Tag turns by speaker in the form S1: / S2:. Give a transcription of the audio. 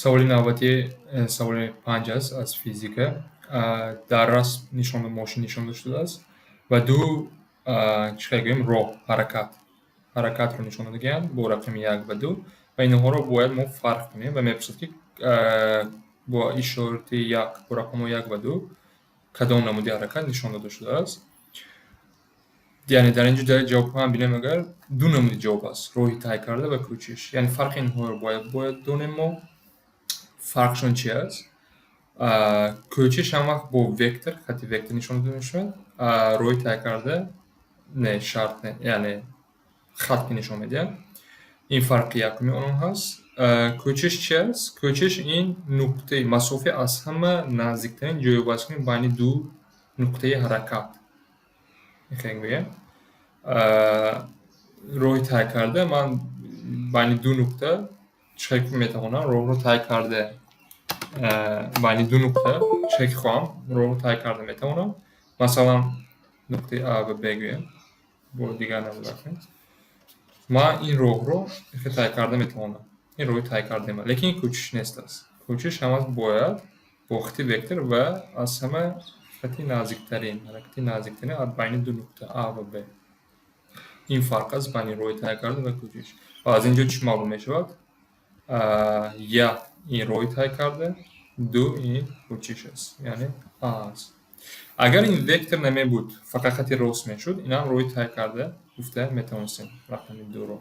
S1: Саволи навбатӣ саволи панҷ аст аз физика. Дар расм нишон мошин нишон дода шудааст ва ду, чӣ хел гӯем, роҳ, ҳаракатро нишон додагианд бо рақами як ва ду ва инҳоро бояд мо фарқ кунем ва мепурсад, ки бо ишорати як, бо рақамҳои як ва ду кадом намуди ҳаракат нишон дода шудааст. Яъне дар ин ҷо ҷавобҳоам бинем, агар ду намуди ҷавоб аст: роҳи тай карда ва кӯчиш. Яъне фарқи инҳоро бояд донем мо. Фарқшон чи аст? Кӯчиш ҳам вақт бо вектор, хати вектор нишон дода мешавад, роҳи тай карда не, шарт не, яъне хат ки нишон медиҳад. Ин фарқи якуми онон ҳаст. Кӯчиш чи аст? Кӯчиш ин нуқтаи масофаи аз ҳама наздиктарин ҷойвазкунӣ байни ду нуқтаи ҳаракат. Хел гӯем. Роҳи тай карда, ман байни ду нуқта чӣ хел ки метавонам роҳро тай карда, байни ду нуқта чӣ хел ки хоҳам роҳро тай карда метавонам. Масалан, нуқтаи А ва Б гӯем, бо дигар намуд кунем. Ман ин роҳро хел тай карда метавонам. Ин роҳи тай кардаи ман. Лекин ин кӯчиш нест аст. Кӯчиш ҳамаш бояд бо хати вектор ва аз ҳама хати наздиктарин, ҳаракати наздиктарин байни ду нуқта А ва Б. Ин фарқ аст байни роҳи тай карда ва кӯчиш. Ва аз ин ҷо чӣ маълум мешавад? Як ин роҳи тай карда, ду ин кӯчиш аст, яъне А аст. Агар ин вектор намебуд, фақат хати рост мешуд, инам роҳи тай карда гуфта метавонистем рақами дуро.